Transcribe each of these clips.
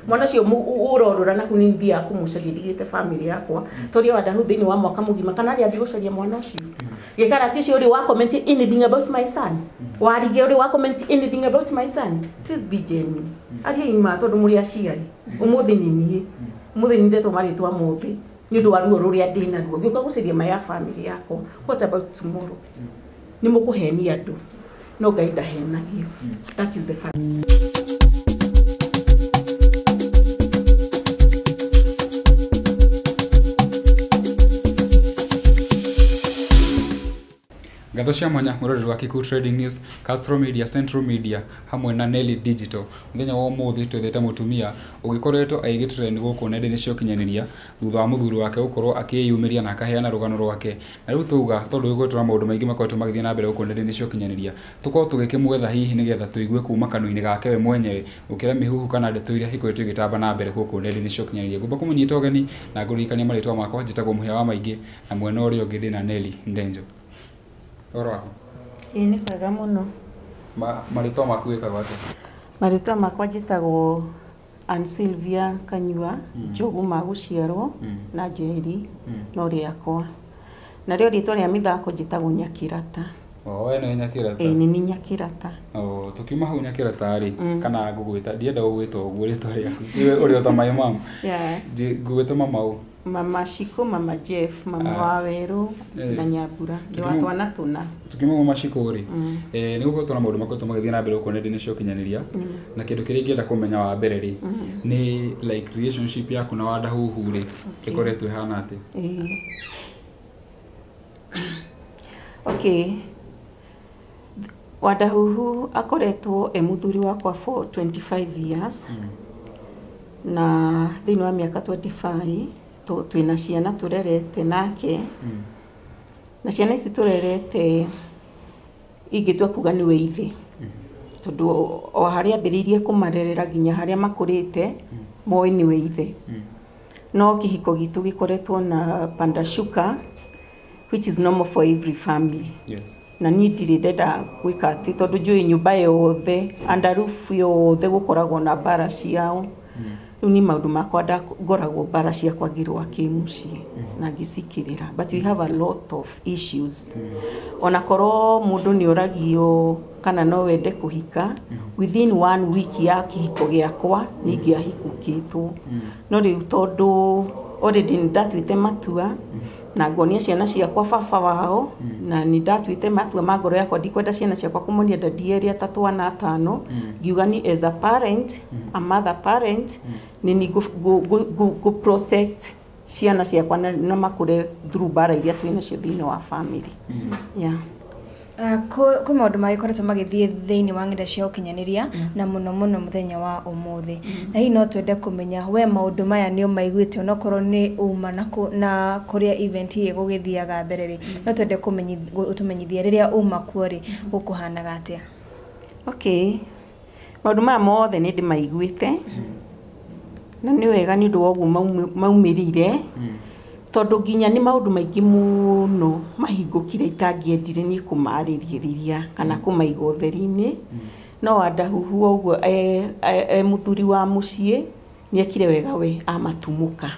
Mwana ũcio ũrorũra na kũu nĩ thiaga kũmũcaria ndigĩte family yakwa. Toria Wandahu thĩinĩ wa mwaka mũgima kana arĩa athiĩ gũcaria mwana ũcio. Gĩkarati ũcio ũrĩ wa comment anything about my son. Warige ũrĩ wa comment anything about my son. Please be genuine. Aria ima tondũ mũrĩ aciari. Ũmũthĩ nĩ niĩ. Ũmũthĩ nĩ ndetwo marĩtwa mothe. Nĩ ũndũ wa ruo rũrĩa ndĩ naruo. Ngĩũka gũcaria ma ya family yakwa. What about tomorrow? Nĩ mũkũhenia andũ. No Ngai ndahenagio. That is the fact. Ngatho cia mwanya mwĩroreri wa Kikuyu Trading News, Castro Media, Central Media hamwe na Nelly Digital. Mũthenya wa ũmũthĩ twethete mũtumia ũgĩkoretwo agĩgĩtrend gũkũ nenda-inĩ cia ũkinyanĩria thutha wa mũthuri wake gũkorwo akĩyumĩria na akaheana rũgano rwake. Na rĩu tauga tondũ gũkoretwo na maũndũ maingĩ makoretwo magĩthiĩ na mbere gũkũ nenda-inĩ cia ũkinyanĩria, tũkorwo tũgĩkĩmwetha hihi nĩgetha tũigue kuma kanua-inĩ gake we mwenyewe gũkĩra mĩhuhu kana ndeto iria ikoretwo igĩtamba na mbere gũkũ nenda-inĩ cia ũkinyanĩria. Ngũmba kũmũnyita ũgeni na ngũririkania marĩtwa makwa, njĩtagwo Mũhĩa wa Maingĩ na mwena ũrĩa ũngĩ ndĩna Nelly Ndenjo. Ũhoro waku? Ĩĩ nĩ kwega mũno. Marĩtwa maku wĩtagwo atĩa? Marĩtwa makwa njĩtagwo Ann Sylvia Kanyua, Njogu ma gũciarwo na Njeri no rĩakwa. Narĩo rĩtwa rĩa mĩthako njĩtagwo Nyakĩrata. Oh, we nĩwe Nyakĩrata? Ĩĩ nĩ niĩ Nyakĩrata. Oh, tũkiuma hau Nyakĩrata rĩ, kana ngũgwĩta, ndienda gũgwĩta ũguo rĩtwa rĩaku. Iwe ũrĩ o ta my mom. Yeah. Ngũgwĩta mama ũ? Mama Shiko, Mama Jeff, Mama wa Werũ na Nyambura. Ndĩ wa twana tũna. Tukiuma Mama Shiko rĩ, nĩ gũkoretwo na maũndũ makoretwo magĩthiĩ na mbere gũkũ nenda-inĩ cia ũkinyanĩria, na kĩndũ kĩrĩa ingĩenda kũmenya wa mbere rĩ, nĩ like relationship yaku na Wandahuhu rĩ, ĩkoretwo ĩhana atĩa? Okay. Wandahuhu akoretwo e mũthuri wakwa for 25 years. Na thĩinĩ wa mĩaka 25 twĩna ciana tũrerete nake. Na ciana ici tũrerete ingĩtua kuga nĩwe ithe. Tondũ o harĩa ambĩrĩirie kũmarerera nginya harĩa makũrĩte, moĩ nĩwe ithe. No kĩhiko gitũ gĩkoretwo na pandashuka, which is normal for every family. Yes. Na niĩ ndirĩ ndenda gwĩka atĩ tondũ njũĩ nyũmba yothe, under roof yothe gũkoragwo na mbara ciao. Rĩu niĩ maũndũ makwa ngoragwo mbara ciakwa ngĩrũa kĩmũciĩ na ngĩcikĩrĩra. But we have a lot of issues. Ona korwo mũndũ nĩ oragio kana no wende kũhika, within 1 week ya kĩhiko gĩakwa nĩ ingĩahikũkĩtwo. No rĩu tondũ already nĩ ndatuĩte matua na ngonia ciana ciakwa baba wao, na nĩ ndatuĩte matua ma ngoro yakwa ndikwenda ciana ciakwa kũmonia ndadi erĩ atatũ ana atano, ngiuga ni as a parent, a mother parent, nĩ ni ngũ protect ciana ciakwa na makũre through mbara iria twĩ nacio thĩinĩ wa family. Yeah. Kwĩ maũndũ magĩkoretwo magĩthiĩ thĩinĩ wa ng'enda cia ũkinyanĩria na mũno mũno mũthenya wa ũmũthĩ. Na hihi no twende kũmenya we maũndũ maya nĩ ũmaiguĩte onokorwo nĩ uma na kũrĩa event ĩyo ĩgũgĩthiaga mbere rĩ, no twende ũtũmenyithie rĩrĩa uma kuo rĩ, gũkũhanaga atĩa? Okay. Maũndũ maya mothe nĩ ndĩmaiguĩte. Na nĩ wega nĩ ũndũ wa ũguo maumĩrire. Tondũ nginya nĩ maũndũ maingĩ mũno mahingũkire itangĩendire niĩ kũmarĩrĩria kana kũmaiga ũtheri-inĩ. No Wandahuhu ũguo e mũthuri wa mũciĩ nĩ ekire wega we amatumũka.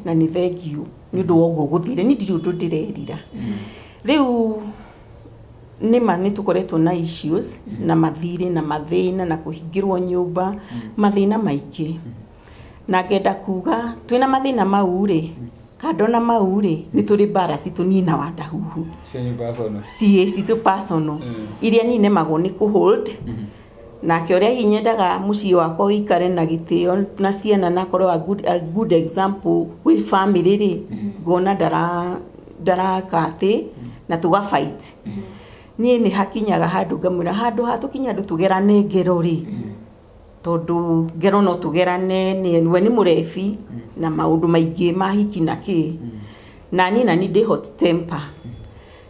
Na nĩ thengiũ nĩ ũndũ wa ũguo gũthire, niĩ ndirĩ ũndũ ndĩrerira. Rĩu nĩ ma nĩ tũkoretwo na issues na mathirĩ na mathĩna na kũhingĩrwo nyũmba, mathĩna maingĩ. Na ngenda kuga twĩna mathĩna mau rĩ, kando na mau rĩ, nĩ tũrĩ mbara citũ niĩ na Wandahuhu. Cianyu personal. Ciĩ citũ personal. Iria niĩ nemagwo nĩ kũhold. Nake ũrĩa hihi nyendaga mũciĩ wakwa ũikare na gĩtĩo na ciana na akorwo a good example with family rĩ, ngona ndaraka atĩ na tũga fight. Niĩ nĩ hakinyaga handũ ngamwĩra handũ ha tũkinye handũ tũgerane ngero rĩ, tondũ ngero no tũgerane, we nĩ mũrebi na maũndũ maingĩ ma hiki na kĩ. Na niĩ na niĩ ndĩ hot temper.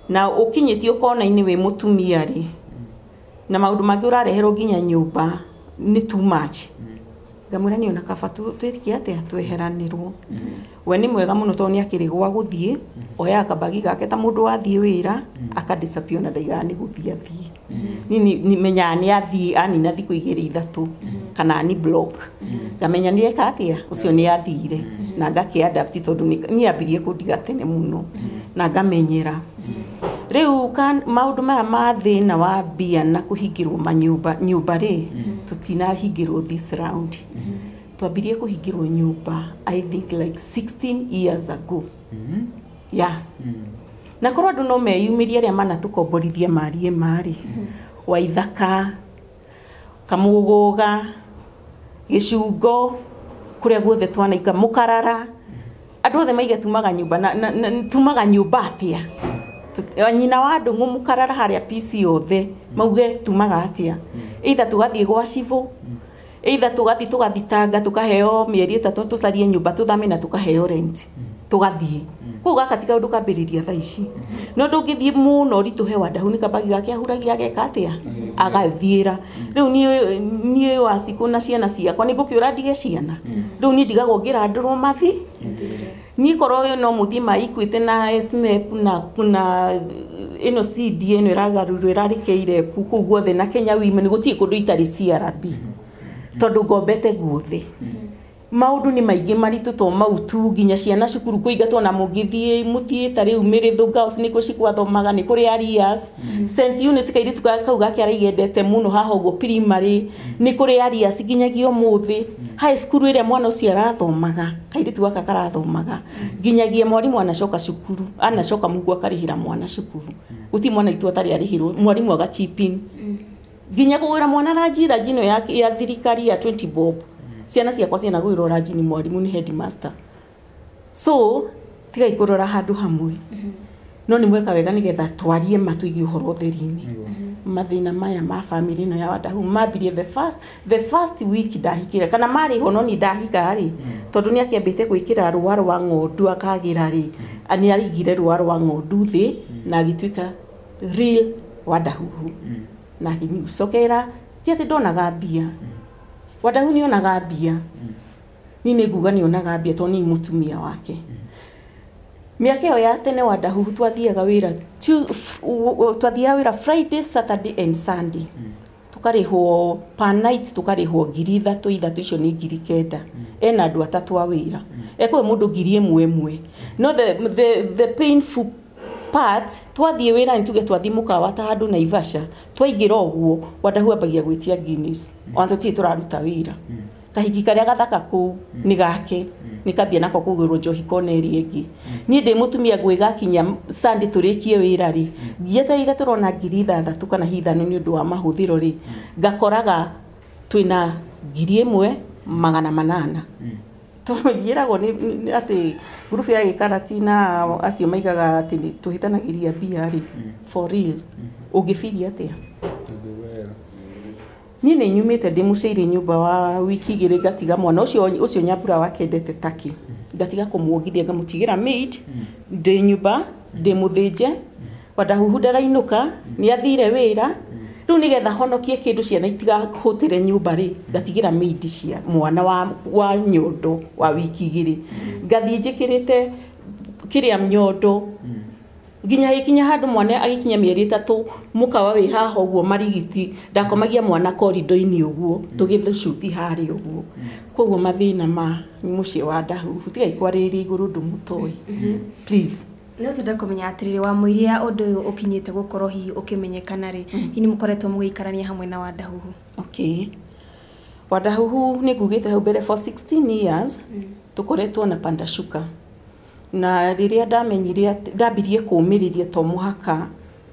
Na ũkinyĩtio kona-inĩ wĩ mũtumia rĩ, na maũndũ mangĩ ũrareherwo nginya nyũmba nĩ too much. Ngamwĩra niĩ ona kaba twĩke atĩa tweheranĩrwo. We nĩ mwega mũno tondũ nĩ akĩrĩ gwa gũthiĩ, oyaga kabagi gake ta mũndũ wathiĩ wĩra, aka disappear na ndaigaga nĩ gũthiĩ athiĩ. Niĩ menyaga nĩ athiĩ anina thikũ igĩrĩ ithatũ, Kana ni block. Ngamenya nĩ eka atĩa ũcio nĩ athire na ngakĩ-adapt tondũ niĩ ambirie kũndiga tene mũno na ngamenyera. Rĩu maũndũ maya ma thĩna wa mbia na kũhingĩrwo manyũmba nyũmba rĩ, tũtinahingĩrwo this round. Twambirie kũhingĩrwo nyũmba I think like 16 years ago. Yeah. Na korwo andũ no meyumĩrie arĩa manatũkomborithia marie marĩ Waithaka, Kamũgũga, Gĩcungo, kũrĩa guothe twanaika, Mũkarara, andũ othe maige tumaga nyũmba na tumaga nyũmba atĩa? Nyina wa Ndũng'ũ Mũkarara harĩa PC othe mauge tumaga atĩa? Either tũgathiĩ gwa cibũ, either tũgathiĩ tũgathitanga tũkaheo mĩeri 3 tũcarie nyũmba tũthame na tũkaheo rent tũgathiĩ. Koguo gaka ti kaũndũ kambĩrĩria thaa ici. No ndũngĩthiĩ mũno ũritũhe Wandahu nĩ kambagi gake ahuragia ageka atĩa? Agathiĩra. Rĩu niĩ Wacikũ na ciana ciakwa nĩ ngũkĩũra ndige ciana. Rĩu niĩ ndigagwo ngĩrandũrwo mathi. Niĩ korwo no mũthiĩ ma Equity na SMEP na ĩno CD ĩno ĩragarũrwo ĩrarĩ KREP kũu guothe na Kenya Women gũtirĩ kũndũ itarĩ CRB. Tondũ ngombete guothe. Maũndũ nĩ maingĩ maritũ to mau tu nginya ciana cukuru kũingatwo na mũngĩthiĩ mũthiĩ ta rĩu Mĩrĩthũ Girls nĩkuo cikwathomaga nĩ kũrĩ Arias St Eunice kairĩtu kau gake araigendete mũno haha ũguo primary nĩ kũrĩ Arias nginyagia ũmũthĩ. High school ĩrĩa mwana ũcio arathomaga kairĩtu gaka karathomaga nginyagia mwarimũ anacoka cukuru anacoka mũguo akarĩhĩra mwana cukuru gũtirĩ mwana itu atarĩ arĩhĩrwo mwarimũ aga chip in nginya kũgũra mwana ranji ranji ĩno ya thirikari ya 20 bob. Ciana ciakwa cianagũĩrwo ranji nĩ mwarimũ nĩ headmaster. So tigai kũrora handũ hamwe. No nĩ mweka wega nĩgetha twarie ma tũigie ũhoro ũtheri-inĩ. Mathĩna maya ma family ĩno ya Wandahu mambirie the first week ndahikire kana marĩ ho no ni ndahika rĩ tondũ nĩ akĩambĩte gwĩkĩra rũa rwa ng'ondu akagĩra rĩ nĩ arigire rũa rwa ng'ondu thĩ na agĩtuĩka real Wandahuhu. Na agĩcokera ti atĩ ndonaga mbia. Wandahu nĩ onaga mbia. Niĩ nĩ nguga nĩ onaga mbia tondũ nĩ mũtumia wake. Mĩaka ĩyo ya tene Wandahuhu twathiaga wĩra twathiaga wĩra Friday, Saturday and Sunday. Tũkarĩhwo per night tũkarĩhwo 3,000 3 icio nĩ 9,000. Ena andũ atatũ a wĩra. Ekũhe mũndũ 1,000 ĩmwe. No the painful part twathiĩ wĩra nĩ tuge twathiĩ mũkawa ta handũ Naivasha twaingĩra ũguo Wandahu ambagia gwĩtia Guinness ona tũtirĩ tũraruta wĩra. Kahiki karĩa gathaka kũu nĩ gake nĩ kambia nako kũgũrwo njohi kona ĩrĩa ĩngĩ. Niĩ ndĩ mũtumia ngwĩgakinya Sunday tũrĩkie wĩra rĩ njetereire tũrona 6,000 kana 5 nĩ ũndũ wa mahũthĩro rĩ ngakoraga twĩna 1,800. Tũnjĩragwo nĩ atĩ ngurubu ya gĩkarati na acio maigaga atĩ tũhĩtanagĩria mbia rĩ for real ũngĩbiria atĩa? Niĩ nĩ nyumĩte ndĩ mũciire nyũmba wa wiki 2 ngatiga mwana ũcio Nyambura wake endete taki ngatiga kũmuongithia ngamũtigĩra maid ndĩ nyũmba ndĩ mũthĩnje Wandahuhu ndarainũka nĩ athire wĩra rĩu nĩgetha honokie kĩndũ ciana itigahũtĩre nyũmba rĩ ngatigĩra maid cia mwana wa nyondo wa wiki 2 ngathiĩ njĩkĩrĩte kĩrĩa nyondo nginya gĩkinya handũ mwana agĩkinya mĩeri 3 mũkawa wĩ haha ũguo marigiti ndakomagia mwana korido-inĩ ũguo tũgĩthucuti harĩa ũguo. Koguo mathĩna ma mũciĩ wa Wandahuhu tigai kwarĩrĩria igũrũ ũndũ mũtoĩ please. No twende kũmenya atĩrĩrĩ wa mũiria ũndũ ũyũ ũkinyĩte gũkorwo hihi ũkĩmenyekana rĩ hihi nĩ mũkoretwo mũgĩikarania hamwe na Wandahuhu? Okay. Wandahuhu nĩ ngugĩte hau mbere for 16 years tũkoretwo na pandashuka. Na rĩrĩa ndamenyire ndambirie kũũmĩrĩria to mũhaka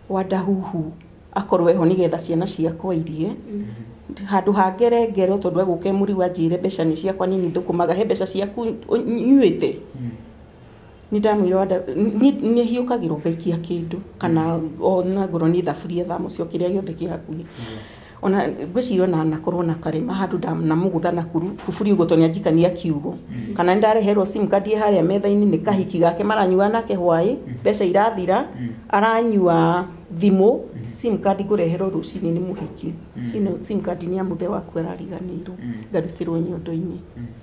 Wandahuhu akorwo eho nĩgetha ciana ciakwa irie handũ hangere ngero tondũ egũke mũrigo anjĩre mbeca nĩ ciakwa nini thũkũmaga he mbeca ciaku nyuĩte. Nĩ ndamwĩra nĩ hiũkagĩrwo ngaikia kĩndũ kana ona ngorwo nĩ thaburia thamucio kĩrĩa gĩothe kĩ hakuhĩ. Ona ngwĩciria ona anakorwo na karĩma handũ ndamũgũtha na kuburi ũguo tondũ nĩanjikania kiugo. Kana nĩndareherwo sim card harĩa metha-inĩ nĩ kahiki gake maranyua nake hwaĩ mbeca irathira aranyua thimũ sim card ngũreherwo rũcinĩ nĩ mũhiki. Ĩno sim card nĩ ya mũthee waku arariganĩirwo ngarutĩrwo nyondo-inĩ.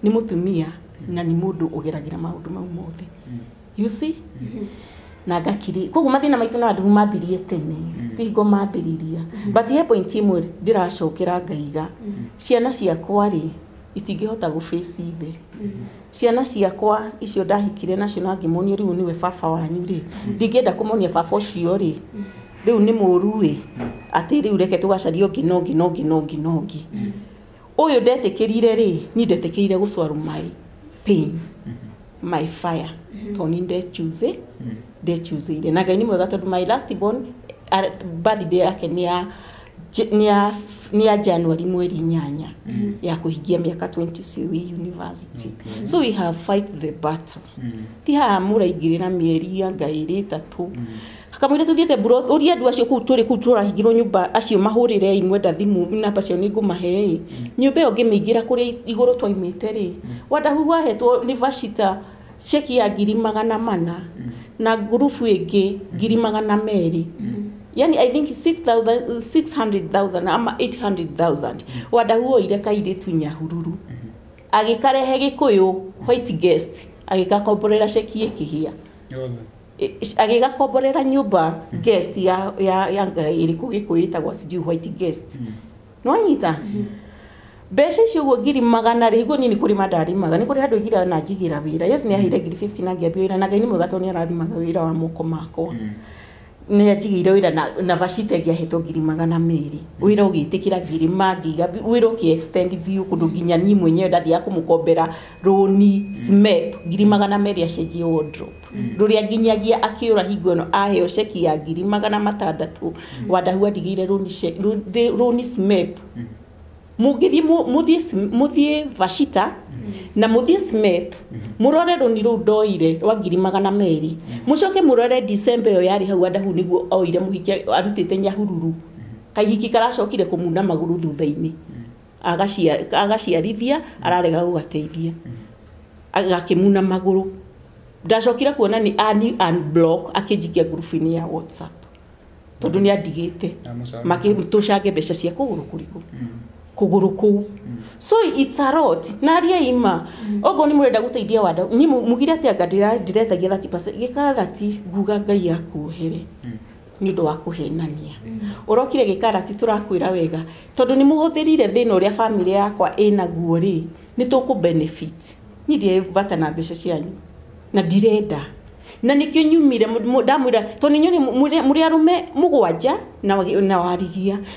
Nĩ mũtumia na nĩ mũndũ ũgeragĩra maũndũ mau mothe. You see? Na ngakiri koguo mathĩna maitũ na andũ mambirie tene tingo mambĩrĩria, but he point ĩmwe ndĩracokera ngaiga ciana ciakwa rĩ itingĩhota gũface ithe. Ciana ciakwa icio ndahikire nacio na ngĩmonia rĩu nĩwe baba wanyu rĩ, ndingĩenda kũmonia baba ũcio rĩ rĩu nĩ mũru ĩ, atĩ rĩu reke tũgacarie ũngĩ na ũngĩ na ũngĩ na ũngĩ na ũngĩ. Ũyũ ndetĩkĩrire rĩ, niĩ ndetĩkĩrire gũcwaru my pain, my fire, tondũ nĩ ndechoose ndechoosire. Na Ngai nĩ mwega tondũ my last born birthday yake nĩ ya January mweri 8 ya kũhingia mĩaka 20 wĩ university. So we have fight the battle. Ti haha mũraingĩrĩra mĩeri ya ngai ĩrĩ ĩtatũ kamũira tũthiĩte mburo ũria andũ acio kũu tũrĩ kũu tũrahingirwo nyũmba acio mahũrĩre imwenda thimũ namba ciao nĩ ngũmahe ĩ. Nyũmba ĩyo ngĩmĩingĩra kũrĩa igũrũ twaimĩte rĩ, Wandahuhu ahetwo nĩ Vashita ceki ya 400,000 na ngurubu ĩngĩ 200,000, yani I think 6000 600,000 ama 800,000. Wandahu oire kairĩtu Nyahururu agĩkarehe Gĩkũyũ white guest agĩgakomborera ceki ĩkĩhĩa. Yothe. Agĩgakomborera nyũmba guest ya ĩrĩkũ Gĩkũyũ ĩtagwo sijui white guest nĩwanyita mbeca icio ũguo 100,000 rĩ higuo niĩ nĩ kũrĩma ndarĩmaga nĩ kũrĩ handũ igira na njigĩra wĩra. Yes, nĩ aheire 50,000 na ngĩambia wĩra na Ngai nĩ mwega tondũ nĩ arathimaga wĩra wa moko makwa. Nĩ anjigĩire wĩra na Vashita ĩngĩ ahetwo 200,000 wĩra ũgĩtĩkĩra ngĩrĩma ngĩiga wĩra ũkĩ extend biũ kũndũ nginya niĩ mwenyewe ndathiaga kũmũkombera rũni SMEP 200,000 acenjie wardrobe rũrĩa nginyagia akĩũra hingo ĩno aheo ceki ya 600,000. Wandahu andigĩire rũni SMEP. Mũngĩthiĩ mũthiĩ Vashita na mũthiĩ SMEP mũrore rũni rũu ndoire rwa 200,000, mũcoke mũrore December ĩyo yarĩ hau Wandahu nĩguo oire mũhiki arutĩte Nyahururu kaihiki karacokire kũmuna magũrũ thutha-inĩ agaciarithia ararega gũgateithia agakĩmuna magũrũ. Ndacokire kuona nĩ ani unblock akĩnjikia ngurubu-inĩ ya WhatsApp tondũ nĩ andigĩte makĩtũcange mbeca cia kũgũrũ kũrĩkũ kũgũrũ kũu. So it's a lot na aria ima okorwo nĩ mũrenda gũteithia Wanda ni mugire atĩ anga ndĩretagia 30% gĩkarati nguga Ngai akuohere nĩ ũndũ wa kũhenania ũrokire gĩkarati tũrakwĩra wega tondũ nĩ mũhũthĩrire thĩna ũrĩa family yakwa ĩnaguo rĩ nĩ tũkũ benefit. Niĩ ndirĩ bata na mbeca cianyu na ndirenda na nĩkĩo nyumire ndamwĩra tondũ inyuĩ mũrĩ arũme 7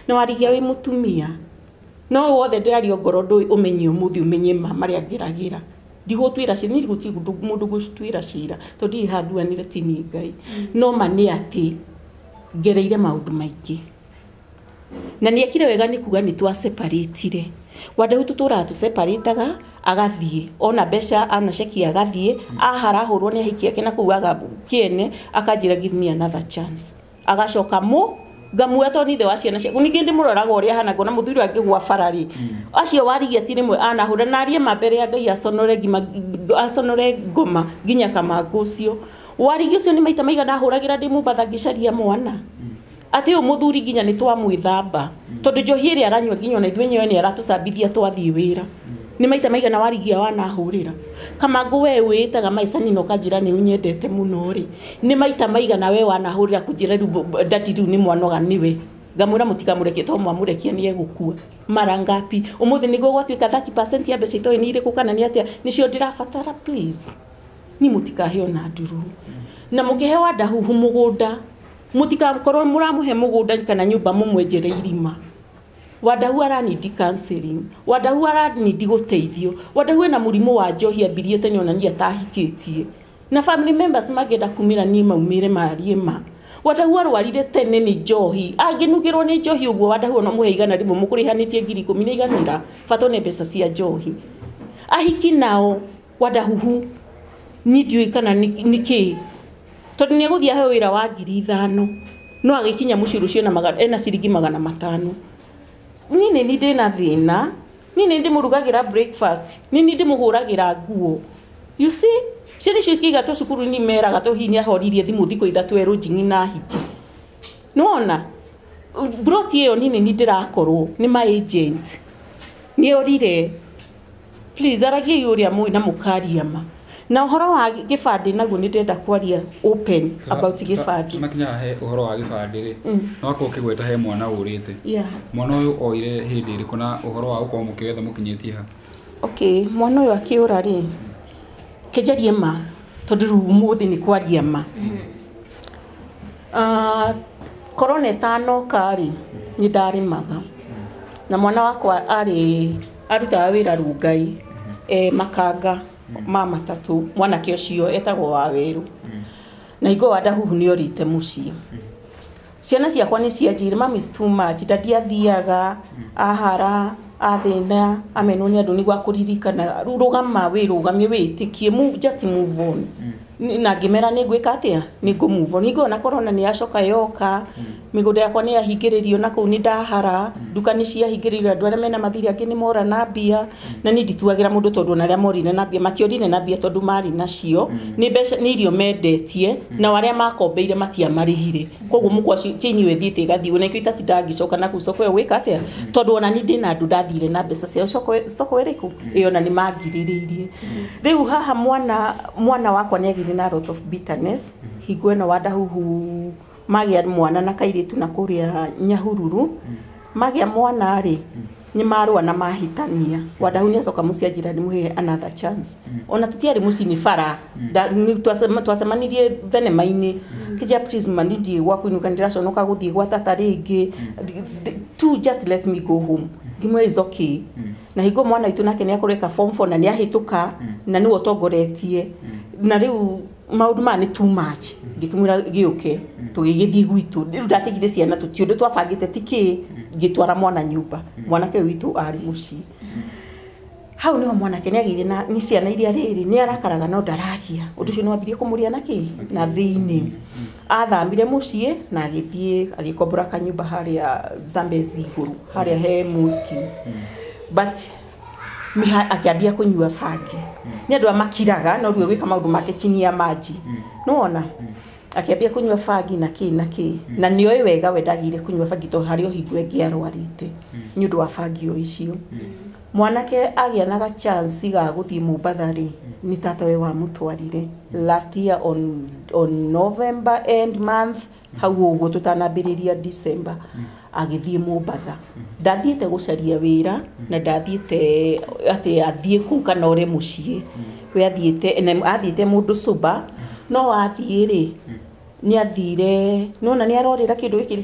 na warigia wĩ mũtumia no wothe ndĩraria ngoro ndũĩ ũmenye ũmũthĩ ũmenye ma marĩa ngeragĩra ndigũtuĩra cira niĩ gũtirĩ mũndũ ngũtuĩra cira tondũ ndirĩ handuanĩre ti niĩ Ngai no ma nĩ atĩ ngereire maũndũ maingĩ na nĩ ekire wega nĩ kuga nĩ twaseparatire. Wandahu tũtũraga tũseparataga agathiĩ ona mbeca ana ceki agathiĩ aharahũrwo nĩ ahiki ake na kũu aga kĩene akanjĩra give me another chance agacoka mũ ngamuoya tondũ nĩ ithe wa ciana ciakwa ningĩ ndĩmũroraga ũrĩa ahana ngona mũthuri ũyũ angĩgũa bara rĩ acio warigia ti rĩmwe anahũra na arie ma mbere ya Ngai aconore ngima aconore ngoma nginya kamangũ ũcio warigia ũcio nĩ maita maigana ahũragĩra ndĩ Mombatha ngĩcaria mwana atĩ ũyũ mũthuri nginya nĩ twamwĩthamba tondũ njohi ĩrĩa aranyua nginya ona ithuĩ enyewe nĩ aratũcambithia twathiĩ wĩra nĩ maita maigana warigia wanahũrĩra kamangũ we wĩĩtaga maicani na ũkanjĩra nĩ ũnyendete mũno rĩ nĩ maita maigana we wanahũrĩra kũnjĩra rĩu ndati rĩu nĩ mwanoga nĩwe ngamwĩra mũtikamũrekie tondũ mwamũrekia nĩ egũkua mara ngapi ũmũthĩ nĩguo gwatuĩka 30% ya mbeca itoĩ nĩ irĩkũ kana nĩ atĩa nĩcio ndĩrabatara please ni mũtikaheo na nduru na mũkĩhe Wandahuhu mũgũnda mũtikakorwo mũramũhe mũgũnda kana nyũmba mũmwenjere irima. Wandahu aranindi counseling, Wandahu aranindi gũteithio, Wandahu ena mũrimũ wa njohi ambirie tene ona niĩ atahikĩtie na family members mangĩenda kumĩra niĩ maumĩre marie ma. Wandahu arwarire tene nĩ njohi angĩnungĩrwo nĩ njohi ũguo Wandahu ona mũhe 100 mũkũrĩhanĩtie 10,000 nĩ iganĩra bata nĩ mbeca cia njohi. Ahiki nao Wandahuhu niĩ ndiũĩ kana nĩ kĩĩ tondũ nĩ egũthiĩ aheo wĩra wa 5,000 no agĩkinya mũciĩ rũciũ ena ciringi 500. Niĩ nĩ niĩ ndĩna thĩna niĩ nĩ ndĩmũrugagĩra breakfast niĩ nĩ ndĩmũhũragĩra nguo you see ciana icio ikĩigatwo cukuru nĩ meraga tondũ hihi nĩ ahoririe thimũ thikũ 3 erũ njing'i na hiki nĩwona broti ĩyo niĩ nĩ niĩ ndĩrakorwo nĩ my agent nĩ orire please aragiai ũrĩa mũĩ na mũkaria ma Na ũhoro wa gĩbandĩ naguo nĩ ndĩrenda kwaria open about gĩbandĩ. Tunakinya he ũhoro wa gĩbandĩ rĩ, no akorwo ũkĩgweta he mwana ũrĩte. Yeah. Mwana ũyũ oire hĩndĩ ĩrĩkũ na ũhoro wa gũkorwo mũkĩwetha mũkinyĩtie ha? Okay, mwana ũyũ akĩũra rĩ, kĩnjarie ma tondũ rĩu ũmũthĩ nĩ kwaria ma. Korona ĩtanoka rĩ, nĩ ndarĩmaga na mwana wakwa arĩ arutaga wĩra Rungai, makanga ma matatũ. Mwanake ũcio etagwo Wawerũ, na hingo wa Ndahuhu nĩ orĩte mũciĩ. Ciana ciakwa nĩ cianjĩire, "Mum is too much, dadi athiaga ahara athĩna amenwo nĩ andũ nĩguo akũririkana. Rĩu rũgama wĩrũgamie wĩĩtĩkie, move, just move on." Na ngĩmera nĩ ngwĩka atĩa, nĩ ngũ move on. Hingo ĩyo na korona nĩ yacoka yoka, mĩgũnda yakwa nĩ yahingĩrĩrio na kũu nĩ ndahara, nduka nĩ ciahingĩrĩirio, andũ arĩa mena mathirĩ angĩ nĩ mora na mbia. Na niĩ ndituagĩra mũndũ tondũ ona arĩa morire na mbia matiorire na mbia tondũ marĩ nacio, nĩ mbeca nĩ irio mendetie, nao arĩa makombeire matiamarĩhire. Koguo mũkwa chain ĩyo ĩthiĩte ĩgathiĩ, na nĩkĩo itatindaga ngĩcoka na kũu soko ĩyo gwĩka atĩa, tondũ ona niĩ ndĩna andũ ndathire na mbeca ciao soko ĩrĩkũ ĩyo na nĩ mangirĩrĩirie. Rĩu haha mwana wakwa nĩ agĩire na lot of bitterness hingo ĩno wa Ndahuhu magĩa mwana na kairĩtu na kũrĩa Nyahururu. Magĩa mwana rĩ, nĩ marũa na mahĩtania. Wandahu nĩ acoka mũciĩ anjĩra ndĩmũhe another chance. Ona tũtiarĩ mũciĩ nĩ bara. Twacemanirie thenema-inĩ. Kĩnjĩra, "Please ma, nĩ gwa kũinũka, nĩ ndĩraconoka gũthiĩ gwa tata rĩngĩ tu, just let me go home." Ngĩmwĩra is okay. Na hingo mwana witũ nake nĩ akorwo eka form 4 na nĩ ahĩtũka na nĩwe ũtongoretie, na rĩu maũndũ maya nĩ too much. Ngĩkĩmwĩra gĩũke tũgĩgĩthiĩ gwitũ. Rĩu ndatigire ciana, tũti ũndũ twabangĩte ti kĩ, ngĩtwara mwana nyũmba. Mwanake ũyũ witũ arĩ mũciĩ hau niho mwanake nĩ agĩire na nĩ ciana iria rĩrĩ nĩ arakaraga no ndararia. Ũndũ ũcio nĩ wambirie kũmũrĩa na kĩ na thĩinĩ. Athamire mũciĩ na agĩthiĩ agĩkombora kanyũmba harĩa Zambezi igũrũ harĩa he mosque, but akĩambia kũnyua bangi. Nĩ andũ amakiraga no rĩu gwĩka maũndũ make chini ya maji nĩwona akĩambia kũnyua bangi na kĩ na kĩ, na nĩoĩ wega we ndagĩrĩire kũnyua bangi tondũ harĩ o hingo ĩngĩ arwarĩte nĩ ũndũ wa bangi o icio. Mwanake agĩa na ga chance ga gũthiĩ Mombatha rĩ, nĩ tata we wamũtwarire last year on November end month hau ũguo tũtanambĩrĩria December. Agĩthiĩ Mombatha, ndathiĩte gũcaria wĩra na ndathiĩte atĩ athiĩ kũu kana ore mũciĩ. We athiĩte na athiĩte mũndũ sober, no athiĩ rĩ, nĩ athire nona nĩ arorĩra kĩndũ gĩkĩ.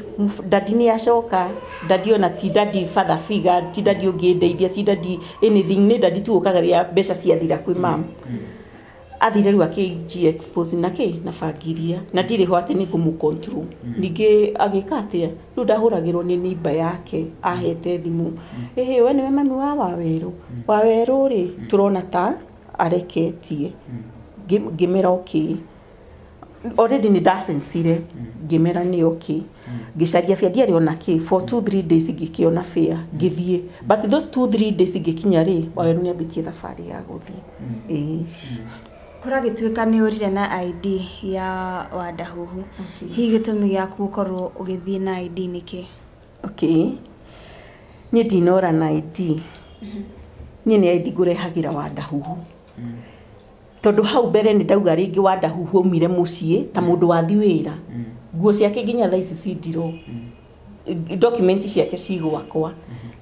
Dadi nĩ acoka, dadi ona ti dadi father figure, ti dadi ũngĩndeithia, ti dadi anything, nĩ dadi tu ũkaga rĩrĩa mbeca ciathira kwĩ mam. Athire rĩu akĩnji expose na kĩ na bangiria na ndirĩ ho atĩ nĩ ngũmũ control. Ningĩ agĩka atĩa, rĩu ndahũragĩrwo nĩ nimba yake ahete thimũ, "Ĩhĩ, we nĩwe mami wa Wawerũ? Wawerũ rĩ, tũrona ta areketie." Ngĩmera okay, already nĩ ndasensire. Ngĩmera nĩ okay. Ngĩcaria fare, ndiarĩ ona kĩ for 2-3 days. Ngĩkĩona fare ngĩthiĩ, but those 2-3 days ngĩkinya rĩ, Wawerũ nĩ ambĩtie thabarĩ ya gũthiĩ, ĩĩ. Kũragĩtuĩka nĩ ũrire na ID ya Wandahuhu. Hihi gĩtũmi gĩaku gũkorwo ũgĩthiĩ na ID nĩkĩ? Okay, niĩ ndinora na ID. Niĩ nĩ ID ngũrehagĩra Wandahuhu tondũ hau mbere nĩ ndauga rĩngĩ Wandahuhu aumire mũciĩ ta mũndũ wathi wĩra. Nguo ciake nginya thaa ici cindirwo, document ciake ci gwakwa,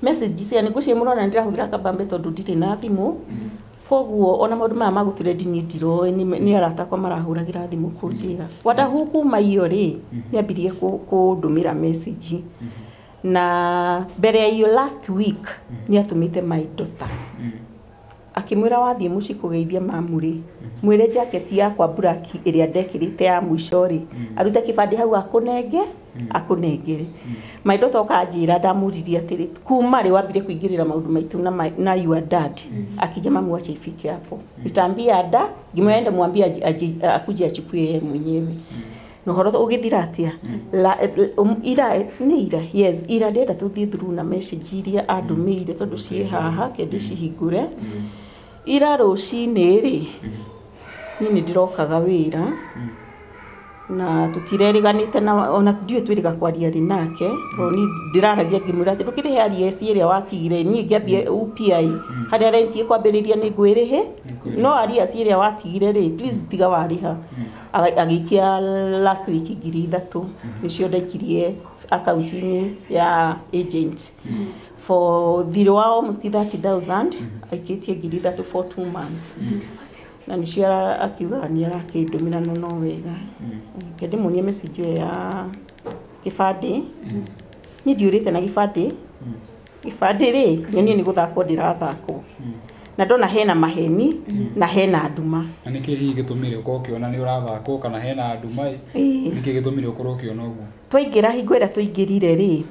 message cia nĩ ngwĩciria mũrona nĩ ndĩrahũthĩra kabambe tondũ ndirĩ na thimũ. Koguo ona maũndũ maya ma gũtrendi niĩ ndiroĩ, nĩ arata akwa marahũragĩra thimũ kũnjĩra. Wandahuhu kuma iyo rĩ, nĩ ambirie kũndũmĩra message, na mbere ya iyo last week nĩ atũmĩte my daughter akĩmwĩra, "Wathiĩ mũciĩ kũgeithia mamu rĩ, mwĩre jacket yakwa black ĩrĩa ndekĩrĩte ya mũico rĩ, arute kĩbandĩ hau akũnenge akũnengere." My daughter okanjĩra ndamũririe atĩrĩ, "Kuma rĩ wambire kũingĩrĩra maũndũ maitũ na your dad?" Akija, "Mamu, wacha ifike hapo, nitaambia da." Ngĩmwĩra ende mwambie akuje achukue yeye mwenyewe. Na ũhoro ũgĩthira atĩa? Ira nĩ ira, yes, ira ndĩrenda tũthiĩ through na message iria andũmĩire tondũ ciĩ haha, ke ndĩcihingũre. Ira rũcinĩ rĩ, niĩ nĩ ndĩrokaga wĩra Na tutireriganite na ona ndiũĩ twĩrĩga kwaria rĩ nake tondũ niĩ ndĩraragia ngĩmwĩra atĩ ndũkĩrĩhe arrears ĩrĩa watigire niĩ ngĩambia UPI harĩa rent ĩkwambĩrĩria nĩ ngwĩrĩhe no arrears ĩrĩa watigire rĩ please tiga warĩha. Agĩikia last week 3,000 nĩcio ndaikirie akaunti-inĩ ya agent for thirĩ wa almost 30,000 aikĩtie 3,000 for 2 months. Na nĩcio akiugaga nĩ arakĩndũmĩra no wega. Reke ndĩmuonie message ĩyo ya gĩbandĩ. Niĩ ndiũrĩte na gĩbandĩ. Gĩbandĩ rĩ nyonie nĩ gũthakwo ndĩrathakwo. Na ndona hena maheni na hena nduma. Na nĩkĩ hihi gĩtũmire ũkorwo ũkĩona nĩ ũrathakwo kana hena nduma ĩ? Nĩkĩ gĩtũmire ũkorwo ũkĩona ũguo? Twaingĩra hingo ĩrĩa twaingĩrire rĩ,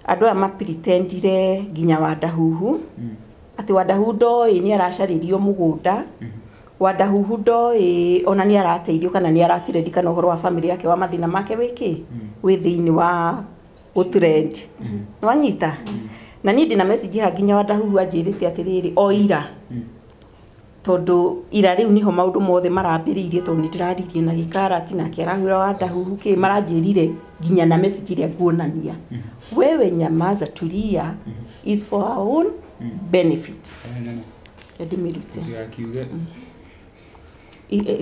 andũ aya mapretendire nginya Wandahuhu atĩ Wandahuhu ndoĩ nĩ aracarĩrio mũgũnda. Wandahuhu ndoĩ ona nĩ arateithio kana nĩ aratiredi kana ũhoro wa family yake wa mathĩna make wĩkĩ wĩ thĩinĩ wa gũtrend. Nĩwanyita? Na niĩ ndĩna message haha nginya Wandahuhu anjĩrĩte atĩrĩrĩ o ira tondũ ira rĩu nĩho maũndũ mothe marambĩrĩirie tondũ nĩ ndĩraririe na gĩkarati nake arahũra Wandahuhu kĩ maranjĩrire nginya na message ĩrĩa nguonania. Wewe nyamaza tulia is for our own benefit. Ndĩmĩrute. Ndigakiuge.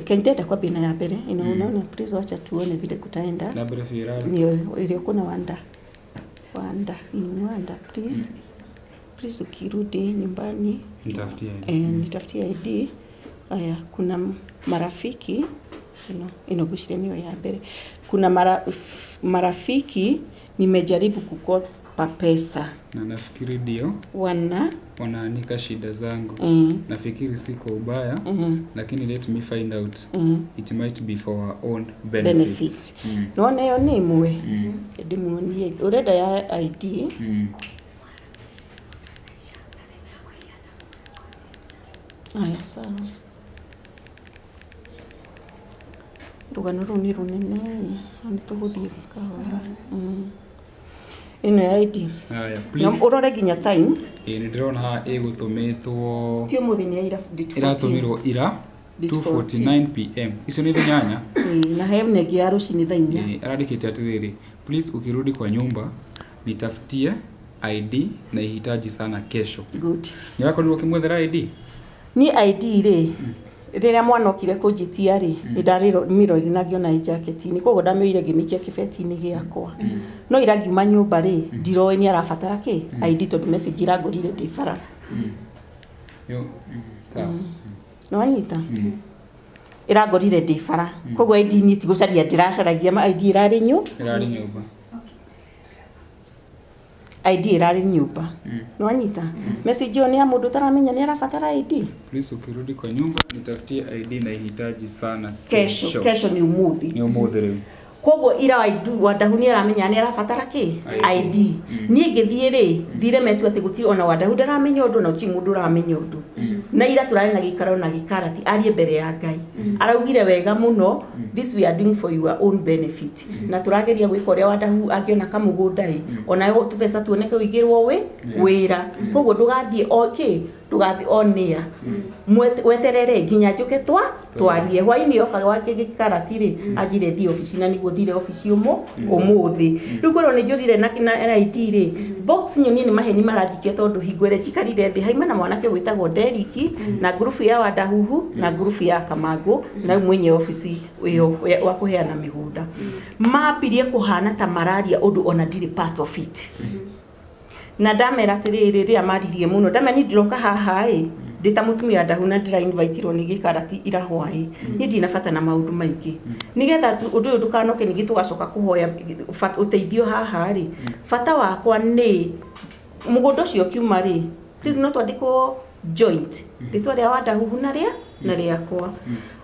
Kendenda kwambia na ya mbere ino unaona please wacha tuone vile kutaenda. Na mbere biũ ĩrarĩ. Ndio iliyokuwa kuna Wanda. Wanda, hii ni Wanda please. Please ukirudi nyumbani nitafutie ID. Nitafutie ID. Aya, kuna marafiki ino gushire niyo ya mbere. Kuna marafiki nimejaribu kukopa pesa. Na nafikiri ndio wanaanika shida zangu. Nafikiri si kwa ubaya, lakini let me find out. It might be for our own benefits. Naona hiyo ni imwe. Ndimuonie urenda ya ID. Aya sawa. Rugano rũu nĩ rũnene nĩ tũgũthiĩ kahora. Ĩno ya ID. Aya, please. Ũrore nginya time. Ĩ nĩ ndĩrona haha ĩgũtũmĩtwo. Ti ũmũthĩ nĩ ya ira date 14. Ĩratũmirwo ira 2:49 pm. Icio nĩ thaa 8. Na he negi ya rũcinĩ thaa 4. Arandĩkĩte atĩrĩrĩ, please ukirudi kwa nyumba nitafutie ID na ihitaji sana kesho. Good. Nĩ wakorirwo ũkĩmwethera ID? Ni ID rĩ rĩrĩa mwana okire kũnjĩtia rĩ nĩ ndarĩmĩrorire na ngĩona ĩ jacket-inĩ koguo ndamĩoire ngĩmĩikia kĩbeti-inĩ gĩakwa. No ira ngiuma nyũmba rĩ ndiroĩ nĩ arabatara kĩ ID tondũ message irangorire ndĩ bara. Nĩwanyita? Ĩrangorire ndĩ bara koguo ID niĩ ti gũcaria ndĩracaragia ma ID ĩrarĩ nyũmba. ID ĩrarĩ nyũmba. Nĩwanyita? Message ĩyo nĩ ya mũndũ ũtaramenya nĩ arabatara ID. Please ukirudi kwa nyumba nitafutie ID na ihitaji sana kesho. Kesho ni ũmũthĩ. Ni ũmũthĩ rĩu. Koguo ira Wandahu nĩ aramenya nĩ arabatara kĩ ID. Niĩ ngĩthiĩ rĩ thire metu atĩ gũtirĩ ona Wandahu ndaramenya ũndũ na gũtirĩ mũndũ ũramenya ũndũ. Na ira tũrarĩ na gĩikaro na gĩkarati arie mbere ya Ngai. Araugire wega mũno this we are doing for your own benefit. Na tũrageria gwĩka ũrĩa Wandahu angĩona kamũgũnda ĩ ona tũbeca tuoneke ũigĩrwo wĩra. Koguo ndũgathiĩ o kĩ ndũgathiĩ on air. Weterere nginya njũke twarie hwainĩ yoka wake gĩkarati rĩ anjire thiĩ obici na nĩguo thire obici ũmũthĩ. Rĩu ngwĩrwo nĩ njũrire na ID rĩ box nyonie nĩ maheni maranjikia tondũ hingo ĩrĩa njikarire thĩ haima na mwanake wĩtagwo Deriki na ngurubu ya Wandahuhu na ngurubu ya Kamangũ na mwenye obici ĩyo wa kũheana mĩgũnda. Mambirie kũhana ta mararia ũndũ ona ndirĩ part of it. Na ndamera atĩrĩrĩ rĩrĩa maririe mũno ndamera niĩ ndiroka haha ĩ ndĩ ta mũtumia Wandahu na ndĩra invite-irwo nĩ gĩkarati ira hwaĩ niĩ ndina bata na maũndũ maingĩ nĩgetha ũndũ ũyũ ndũkanoke ningĩ tũgacoka kũhoya ũteithio haha rĩ bata wakwa nĩ mũgũnda ũcio ũkiuma rĩ please no twandĩkwo joint rĩtwa rĩa Wandahuhu na rĩa na rĩakwa.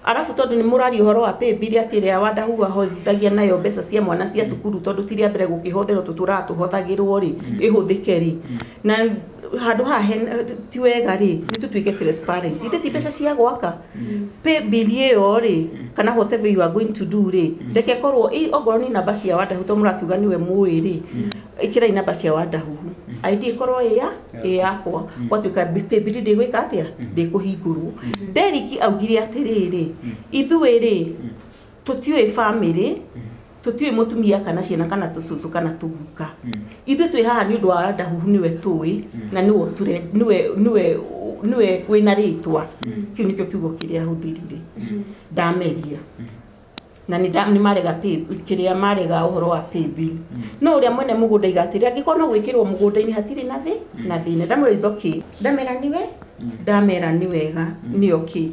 Arabu tondũ nĩ mũraria ũhoro wa pay bill atĩ ĩrĩa Wandahuhu ahothagia nayo mbeca cia mwana cia cukuru tondũ ti rĩa mbere gũkĩhũthĩrwo tũtũraga tũhothagĩrwo rĩ ĩhũthĩke rĩ na handũ haha ti wega rĩ nĩ tũtuĩke transparent ithe ti mbeca cia gwaka pay bill ĩyo rĩ kana whatever you are going to do rĩ reke korwo ongorwo nĩ namba cia Wandahuhu tondũ mũrakiuga nĩwe mũĩ rĩ ĩkĩrai namba cia Wandahuhu ID ĩkorwo ĩ yakwa gwatuĩka pay bill ndĩgwĩka atĩa ndĩkũhingũrwo. Deriki augire atĩrĩrĩ ithuĩ rĩ Tũtiũĩ family, tũtiũĩ mũtumia kana ciana kana tũcũcũ kana tũguka. Ithuĩ twĩ haha nĩ ũndũ wa Wandahuhu, nĩwe tũĩ na nĩwe nĩwe nĩwe wĩna rĩtwa. Kĩu nĩkĩo kiugo kĩrĩa ahũthĩrire. Ndameria na nĩ marega kĩrĩa marega ũhoro wa paybill. No ũrĩa mwene mũgũnda igatĩrĩ angĩkorwo no gwĩkĩrwo mũgũnda-inĩ hatirĩ na thĩ na thĩna. Ndamwĩra is okay. Ndamera niwe ndamera nĩ wega nĩ okay.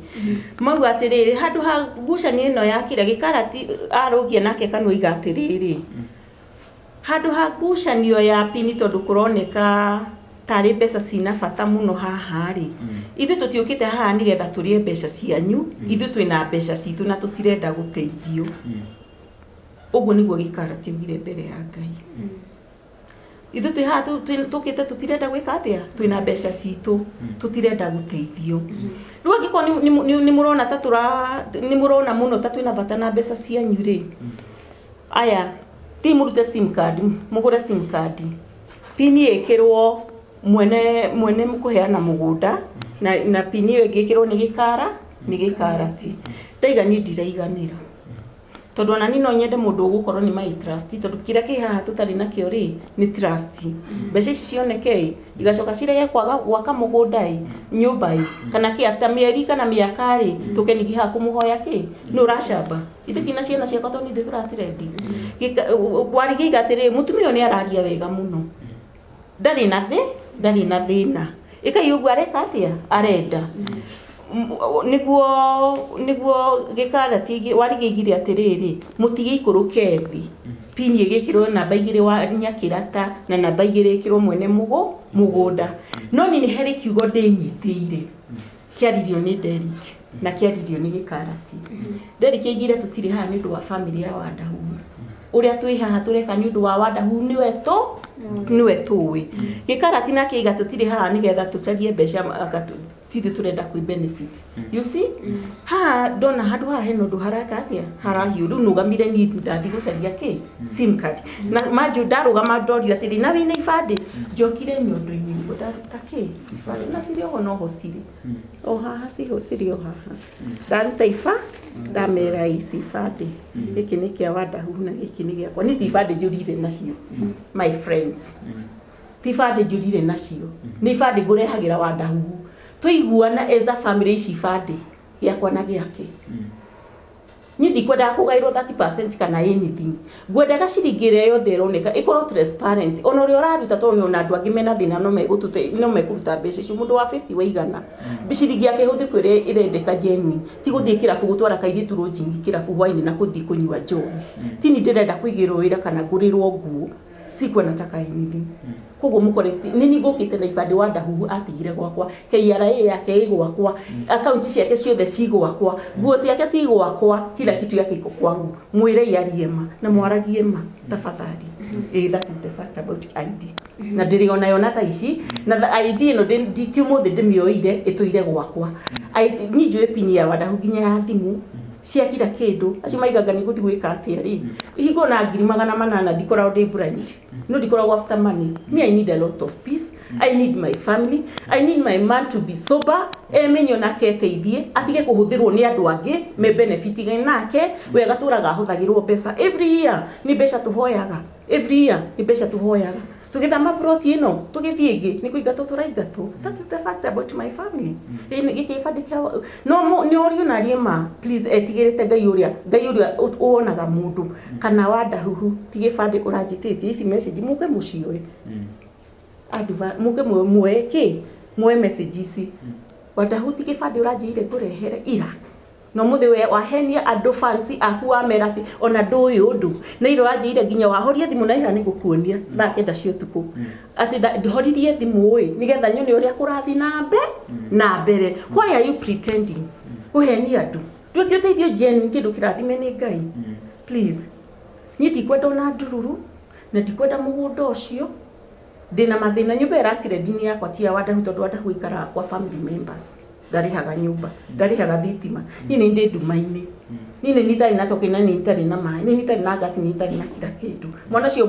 Mauga atĩrĩrĩ, handũ ha ngucanio ĩno ya kĩrĩa gĩkarati arũgia nake kanua iga atĩrĩrĩ, handũ ha ngucanio ya pini tondũ kũroneka tarĩ mbeca cina bata mũno haha rĩ, ithuĩ tũtiũkĩte haha nĩgetha tũrĩe mbeca cianyu, ithuĩ twĩna mbeca citũ na tũtirenda gũteithio. Ũguo nĩguo gĩkarati augire mbere ya Ngai. Ithuĩ twĩ haha tũkĩte tũtirenda gwĩka atĩa, twĩna mbeca citũ tũtirenda gũteithio. Rĩu angĩkorwo nĩ mũrona ta nĩ mũrona mũno ta twĩna bata na mbeca cianyu rĩ, aya thiĩ mũrute sim card, mũgũre sim card, pini ĩkĩrwo mwene mwene kũheana mũgũnda na pini ĩyo ĩngĩ ĩkĩrwo nĩ gĩkara nĩ gĩkarati. Ndaiga niĩ ndiraiganĩra tondũ ona niĩ no nyende mũndũ ũgũkorwo nĩ my trust, tondũ kĩrĩa kĩ haha tũtarĩ nakĩo rĩ nĩ trust. Mbeca ici cioneke ĩ igacoka cirege kwaga gwaka mũgũnda ĩ nyũmba ĩ kana kĩ after mĩeri kana mĩaka rĩ tũke ningĩ haha kũmũhoya kĩ nĩ ũracamba. Ithe tina ciana ciakwa tondũ ithuĩ tũratirendi. Warigĩiga atĩrĩrĩ, mũtumia ũyũ nĩ araria wega mũno, ndarĩ na thĩ ndarĩ na thĩna, ĩkai ũguo areka atĩa arenda. Nĩguo gĩkarati warigĩigire atĩrĩrĩ, mũtigĩikũrũke thĩ, pini ĩgĩkĩrwo namba 2 wa Nyakĩrata na namba 2 ĩkĩrwo mwene mũgũnda. No niĩ nĩ harĩ kiugo ndĩnyitĩire kĩaririo nĩ Derrick na kĩaririo nĩ gĩkarati. Derrick aigire tũtirĩ haha nĩ ũndũ wa family ya Wandahuhu, ũrĩa twĩ haha tũreka nĩ ũndũ wa Wandahuhu nĩwe tũ nĩwe tũĩ. Gĩkarati nake aiga tũtirĩ haha nĩgetha tũcarie mbeca tithuĩ tũrenda kwĩ benefit. You see, haha ndona handũ haha hena ũndũ haraka atĩa harahiũ. Rĩu nũgamire niĩ ndathiĩ gũcaria kĩ sim card na manjũ ndarũgama ndorio atĩrĩ na wĩna ibandĩ, njokire nyondo-inĩ nĩguo ndaruta kĩ ibandĩ na cirĩ oho noho cirĩ o haha cirĩ o haha. Ndaruta iba ndamera ici ibandĩ, gĩkĩ nĩ kĩa Wandahuhu na gĩkĩ nĩ gĩakwa. Niĩ ti ibandĩ njũrire nacio my friends, ti ibandĩ njũrire nacio, nĩ ibandĩ ngũrehagĩra Wandahuhu tũiguana as a family ici ibandĩ gĩakwa na gĩake. Niĩ ndikwendaga kũgaĩrwo 30% kana anything, ngwendaga ciringi ĩrĩa yothe ĩroneka ĩkorwo transparent, ona ũrĩa ũraruta tondũ ona andũ angĩ mena thĩna no mekũruta mbeca icio. Mũndũ wa 50 waigana ciringi yake ĩhũthĩkwo ĩrĩa ĩrendeka genuine, ti gũthiĩ kĩrabu gũtwara kairĩtu lodging kĩrabu hwainĩ na kũthiĩ kũnyua njohi. Ti niĩ ndĩrenda kũigĩrwo wĩra kana ngũrĩrwo nguo, sikuwa nataka anything. Koguo mũkore nĩ niĩ ngũkĩte na ibandĩ Wandahuhu atigire gwakwa, KRA yake ĩ gwakwa, akaunti ciake ciothe ci gwakwa, nguo ciake ci gwakwa, kila kitu yake iko kwangu. Mwĩre arie ma na mwaragie ma tafadhali. That is the fact about ID. Na ndĩrĩ onayo na thaa ici na ID ĩno ti ũmũthĩ ndĩmĩoire ĩtũire gwakwa. Niĩ njũĩ pini ya Wandahu nginya ya thimũ cia kila kĩndũ. Acio maigaga nĩ gũthiĩ gwĩka atĩa rĩ, hingo na 800,000 ndikoragwo ndĩ blind, no ndikoragwo after money. Me, I need a lot of peace, I need my family, I need my man to be sober, emenye onake eteithie, atige kũhũthĩrwo nĩ andũ angĩ me benefiting nake. We agatũraga ahũthagĩrwo mbeca every year, nĩ mbeca tũhoyaga every year, nĩ mbeca tũhoyaga tũgĩthama plot ĩno tũgĩthiĩ ĩngĩ nĩ kũingatwo tũraingatwo. That is the fact about my family. Gĩkĩ gĩbandĩ kĩa no nĩ orio na arie ma please, etigĩrĩte Ngai ũrĩa Ngai ũrĩa wonaga mũndũ kana Wandahuhu ti gĩbandĩ ũranjĩtĩtie ici message mũke mũcioe mũke muoe kĩ muoe message ici. Wandahuhu ti gĩbandĩ ũranjĩire ngũrehere ira no mũthĩ we wahenia andũ fans aku wamera atĩ ona ndũĩ ũndũ na ira ũranjĩire nginya wahoria thimũ na iha nĩngũkuonia thaa 9 cia ũtukũ atĩ ndihoririe thimũ ĩ nĩgetha nyone ũrĩa kũrathiĩ na mbere. Why are you pretending kũhenia andũ? Ndwĩke ũteithio genuine kĩndũ kĩrathime nĩ Ngai please. Niĩ ndikwenda ona ndururu na ndikwenda mũgũnda ũcio, ndĩna mathĩna nyũmba ĩratire ndini yakwa ti ya Wandahu tondũ Wandahu ikaraga kwa family members. Ndarĩhaga nyũmba, ndarĩhaga thitima. Niĩ nĩ ndĩ nduma-inĩ. Niĩ nĩ itarĩ na token na nĩ itarĩ na maĩ, nĩ itarĩ na ngasi, nĩ itarĩ na kila kĩndũ. Mwana ũcio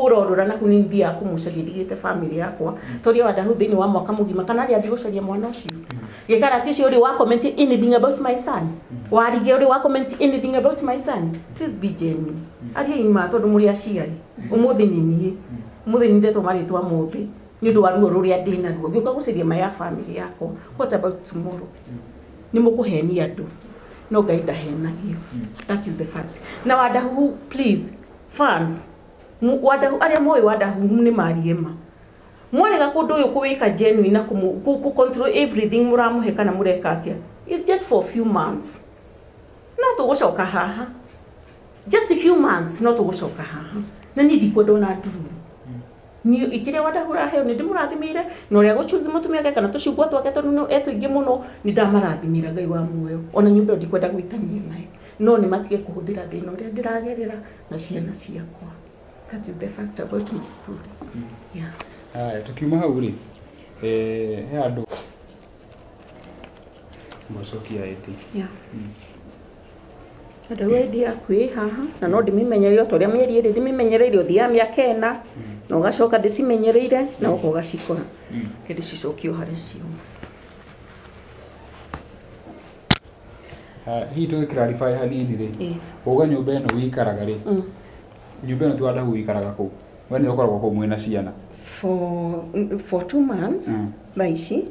ũrorũra naku nĩ thiaga kũmũcaria ndigĩte family yakwa. Toria Wandahu thĩinĩ wa mwaka mũgima kana arĩa athiĩ gũcaria mwana ũcio. Gĩkarati ũcio ũrĩ wa comment anything about my son. Warige ũrĩ wa comment anything about my son. Please be genuine. Aria ima tondũ mũrĩ aciari. Ũmũthĩ nĩ niĩ. Ũmũthĩ nĩ ndetwo marĩtwa mothe. Nĩ ũndũ wa ruo rũrĩa ndĩ naruo. Ngĩũka gũcaria ma ya family yakwa. What about tomorrow? Nĩ mũkũhenia andũ. No Ngai ndahenagio. That is the fact. Na Wandahu, please, fans, Wandahu arĩa moĩ Wandahu nĩ marie ma. Mwarega kũndũ ũyũ kũwĩka genuine na kũ control everything mũramũhe kana mũreka atĩa. It's just for a few months. No tũgũcoka haha. Just a few months no tũgũcoka haha. Na niĩ ndikwenda ona ndururu. Niĩ ikĩrĩa Wandahu ũraheo nĩ ndĩmũrathimĩire na ũrĩa gũchoose mũtumia wake kana tũcungwa twake tondũ nĩ etũingĩ mũno nĩ ndamarathimĩra Ngai wa muoyo. Ona nyũmba ĩyo ndikwenda gwĩtania nayo. No nĩ matige kũhũthĩra thĩna ũrĩa ndĩragerera na ciana ciakwa. That is the fact about my story. Yeah. Haya, tukiuma hau rĩ, he andũ gũcokia ĩndĩ. Yeah. Andũ wendi yaku ĩ haha na no ndĩmĩmenyereire o ta ũrĩa mĩeri ĩrĩ ndĩmĩmenyereire ũthiaga mĩaka ĩna na ũgacoka ndĩcimenyereire na ũgoka ũgacikora. Reke ndĩcicokie o harĩa ciuma. Hihi tũgĩ clarify hanini rĩ, uga nyũmba ĩno wĩikaraga rĩ, nyũmba ĩno ti Wandahu wĩikaraga kũu, we nĩwe ũkoragwo kũu mwĩna ciana. For 2 months thaa ici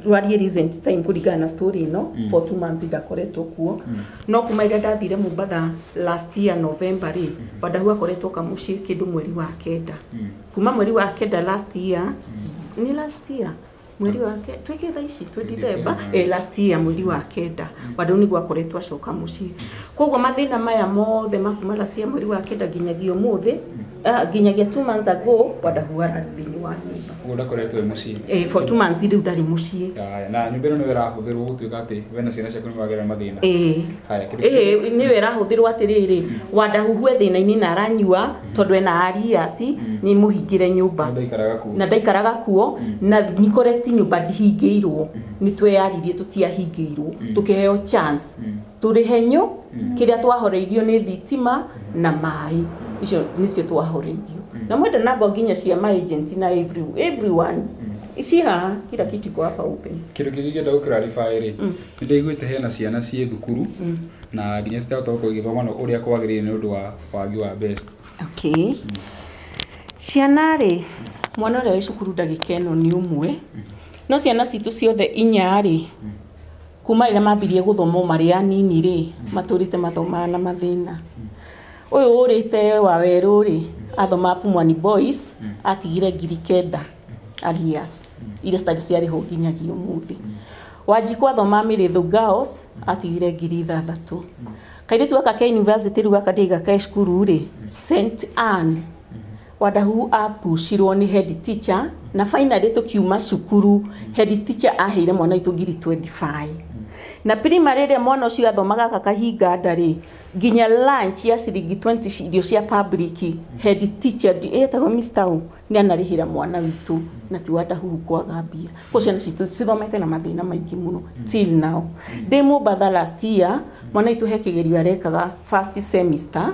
rwarie recent time kũringana na story ĩno, for 2 months ndakoretwo kuo. No kuma rĩrĩa ndathire Mombatha last year November rĩ, Wandahu akoretwo kamũciĩ kĩndũ mweri wa kenda. Kuma mweri wa kenda last year, nĩ last year mweri wa twĩke thaa ici twĩ December, last year mweri wa kenda Wandahu nĩguo akoretwo acoka mũciĩ. Koguo mathĩna maya mothe ma kuma last year mweri wa kenda nginyagia ũmũthĩ, nginyagia 2 months ago Wandahu ararĩ thĩinĩ wa nyũmba. Ũguo ndakoretwo e mũciĩ. For 2 months rĩu ndarĩ mũciĩ. Haya, na nyũmba ĩno nĩyo ĩrahũthĩrwo gũtuĩka atĩ we na ciana ciaku nĩ mwagerera mathĩna. Haya, nĩyo ĩrahũthĩrwo atĩrĩrĩ, Wandahu e thĩna-inĩ na aranyua tondũ ena arrears, nĩ mũhingĩre nyũmba. Na ndaikaraga kuo. Na nĩ correct nyũmba ndihingĩirwo. Nĩ tweyaririe tũtiahingĩirwo. Tũkĩheo chance. Tũrĩhe kĩrĩa twahoreirio nĩ thitima na maĩ. Icio nĩcio twahoreirio. Na mwenda namba nginya cia ma agent na everyone. Ici haha kila kitu iko hapa open. Kĩndũ kĩngĩ ingĩenda gũ clarify rĩ, nĩ ndaiguĩte hena ciana ciĩ thukuru na nginya citirahota gũkorwo igĩthoma na ũrĩa kwagĩrĩire nĩ ũndũ wa wagi wa mbeca. Okay. Ciana rĩ, mwana ũrĩa wĩ cukuru ndagĩka ĩno nĩ ũmwe. No ciana citũ ciothe inya rĩ, kuma rĩrĩa mambirie gũthoma marĩ anini rĩ, matũrĩte mathomaga na mathĩna. Ũyũ ũrĩte wa werũ rĩ, athoma Pumwani Boys, atigire 9,000 arrears iria citarĩ ciarĩhwo nginyagia ũmũthĩ. Wanjikũ athoma Mĩrĩthũ Girls, atigire 6,000. Kairĩtu gaka ke university rĩu gaka ndĩiga ke cukuru rĩ, St Anne, Wandahu apucirwo nĩ head teacher na finally tũkiuma cukuru head teacher aheire mwana witũ 25,000. Na primary ĩrĩa mwana ũcio athomaga gaka kahinga nda rĩ, nginya lunch ya ciringi 20 irio cia public, head teacher etagwo Mr. U nĩ anarĩhĩra mwana witũ na ti Wandahu kwaga mbia. Koguo ciana citũ cithomete na mathĩna maingĩ mũno till now. Ndĩ Mombatha last year, mwana witũ he kĩgerio arekaga first semester,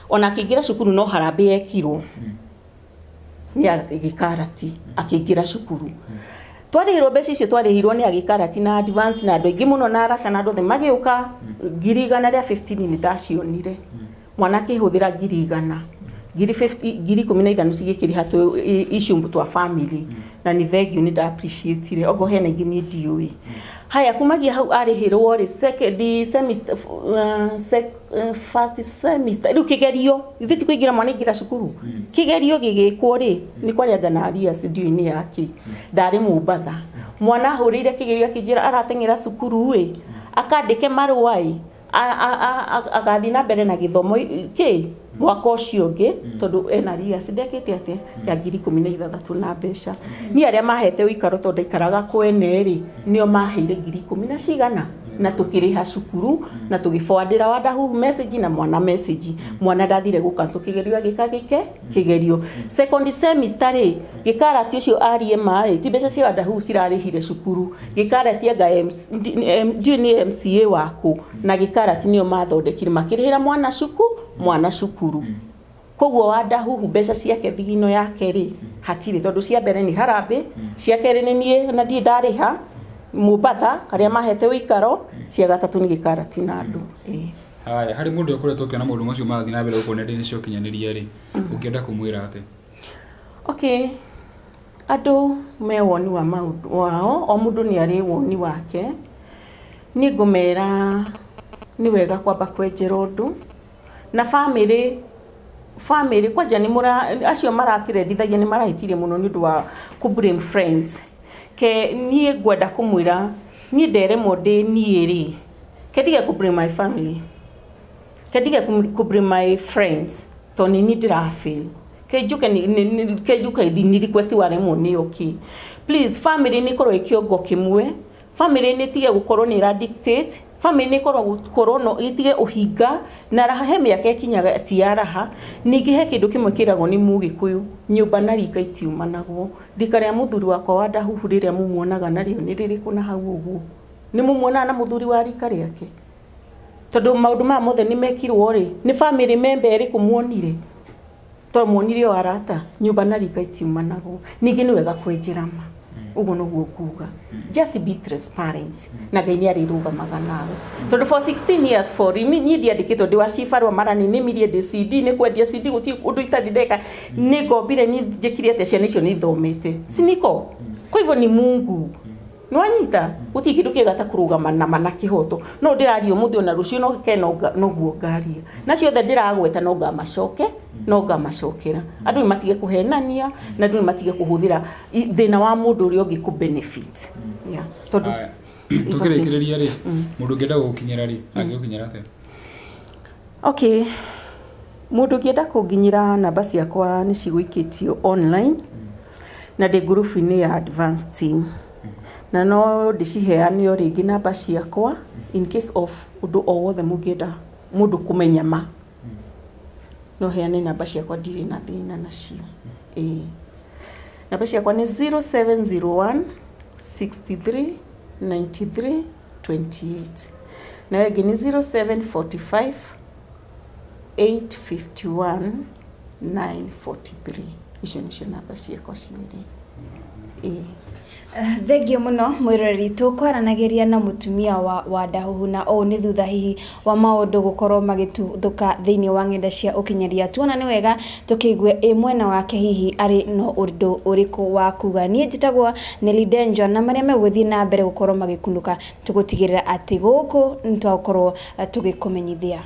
ona akĩingĩra cukuru no harambĩ yekirwo nĩ agĩkarati akĩingĩra cukuru. Twarĩhirwo mbeca icio twarĩhirwo nĩ agĩkarati na advance na andũ aingĩ mũno na arata na andũ othe magĩũka 115,000 nĩ ndacionire. Mwana akĩhũthĩra 100,000. 15,000 cigĩkĩrĩha issue twa family na nĩ thank you nĩ nda appreciate ogo hena ingĩ niĩ ndiũĩ. Haya kumagia hau arĩhĩrwo rĩ second semester first semester rĩu kĩgerio ithuĩ ti kũingĩra mwana aingĩra cukuru kĩgerio gĩgĩkwo rĩ nĩ kwarĩanga na arrears ndiũĩ nĩ yakĩ ndarĩ Mombatha mwana ahũrĩire kĩgerio akĩnjĩra arateng'era cukuru ĩ akandĩke marũa ĩ agathiĩ na mbere na gĩthomo kĩ mwaka ũcio ũngĩ tondũ ena arrears ndekĩte atĩa ya 16,000 na mbeca. Niĩ arĩa mahete ũikaro tondũ ndaikaraga kwene rĩ nĩo maheire 10,000 na cigana Na tukiriha cukuru na tugiforwardira Wandahuhu message na mwana message. Mwana ndathire gucancel kigerio agika gike kigerio. Second semester ri gikarati ucio arie ma ri ti mbeca cia Wandahuhu cirarihire cukuru. Gikarati anga ndiũ ni MCA waku na gikarati nio mathondekire makirihira mwana mwana cukuru. Koguo Wandahuhu mbeca ciake thigino yake ri hatirĩ tondu cia mbere ni harambĩ, cia kerĩ nĩ niĩ na ndirĩ ndarĩha Mombatha karia mahete ũikaro, cia gatatũ nĩ gĩkarati na andũ. Haya, harĩ mũndũ ũkoretwo ũkĩona maũndũ macio marathiĩ na mbere gũkũ nenda-inĩ cia ũkinyanĩria rĩ, ũngĩenda kũmwĩra atĩa? Okay, andũ me woni wa maũndũ wao, o mũndũ nĩ arĩ woni wake. Niĩ ngũmera nĩ wega kwamba kwenjera ũndũ na family kwanja nĩ acio maratirendithagia nĩ marahĩtirie mũno nĩ ũndũ wa kũ blame friends. Ke niĩ ngwenda kũmwĩra niĩ nderemwo ndĩ niĩ rĩ, ke ndige kũ blame my family, ke ndige kũ blame my friends tondũ nĩ niĩ ndĩra fail. Ke njuke ni request waremwo nĩ okay. Please family nĩ ĩkorwo ĩ kĩongo kĩmwe, family nĩ ĩtige gũkorwo nĩ ĩra dictate, family nĩ ĩkorwo no ĩtige ũhinga na raha he mĩaka ĩkinyaga ti ya raha. Ningĩ he kĩndũ kĩmwe kĩragwo nĩ Mũgĩkũyũ, nyũmba na rika itiumanagwo. Rika rĩa mũthuri wakwa Wandahuhu rĩrĩa mũmuonaga narĩo nĩ rĩrĩkũ na hau ũguo? Nĩ mũmuonaga na mũthuri wa rika rĩake? Tondũ maũndũ maya mothe nĩ mekirwo rĩ, nĩ family member ĩrĩkũ muonire? Tondũ muonire o arata, nyũmba na rika itiumanagwo. Ningĩ nĩ wega kwenjera ma. Ũguo noguo nguga. Just be transparent. Na Ngai nĩ arĩrũgamaga nawe. Tondũ for 16 years for niĩ ndiandĩkĩtwo ndĩ wa cibarũa mara nĩ nĩmirie ndĩ CD nĩ kwendia CD gũtirĩ ũndũ itarĩ ndeka. Nĩ ngombire nĩ njĩkire atĩa ciana icio nĩ ithomete. Siniko. Kwa hivyo ni Mungu. Nĩwanyita? Gũtirĩ kĩndũ kĩega ta kũrũgama na ma na kĩhoto. No ndĩraria ũmũthĩ ona rũciũ no gĩkene noguo ngaria. Na ciothe ndĩragweta no ngamacoke, no ngamacokera. Andũ nĩ matige kũhenania na andũ nĩ matige kũhũthĩra thĩna wa mũndũ ũrĩa ũngĩ kũ benefit. Yeah. Tondũ tũkĩrĩkĩrĩria rĩ, mũndũ ũngĩenda gũgũkinyĩra rĩ, angĩgũkinyĩra atĩa? Okay. Mũndũ ũngĩenda kũnginyĩra namba ciakwa nĩ cigũikĩtio online na ndĩ ngurubu-inĩ ya advanced team. Na no ndĩciheane o rĩngĩ namba ciakwa in case of ũndũ o wothe mũngĩenda mũndũ kũmenya ma. No heane namba ciakwa ndirĩ na thĩna nacio. Ĩĩ. Namba ciakwa nĩ 0701 63 93 28. Nayo ĩngĩ nĩ 0745 851 943. Icio nĩcio namba ciakwa cierĩ. Ĩĩ. Thengio muno mwiroreri tukwaranagiria na mutumia wa Wandahuhu na ũũ nĩ thutha hihi wa maũndũ gũkorwo magĩtuthũka thĩinĩ wa ng'enda cia ũkinyanĩria. Tuona nĩ wega tũkĩigue ĩ mwena wake hihi arĩ no ũndũ ũrĩkũ wa kuga. Niĩ njĩtagwo Nelly Denjo na marĩa megũthiĩ na mbere gũkorwo magĩkunũka tũgũtigĩrĩra atĩ gũkũ nĩ twakorwo tũgĩkũmenyithia.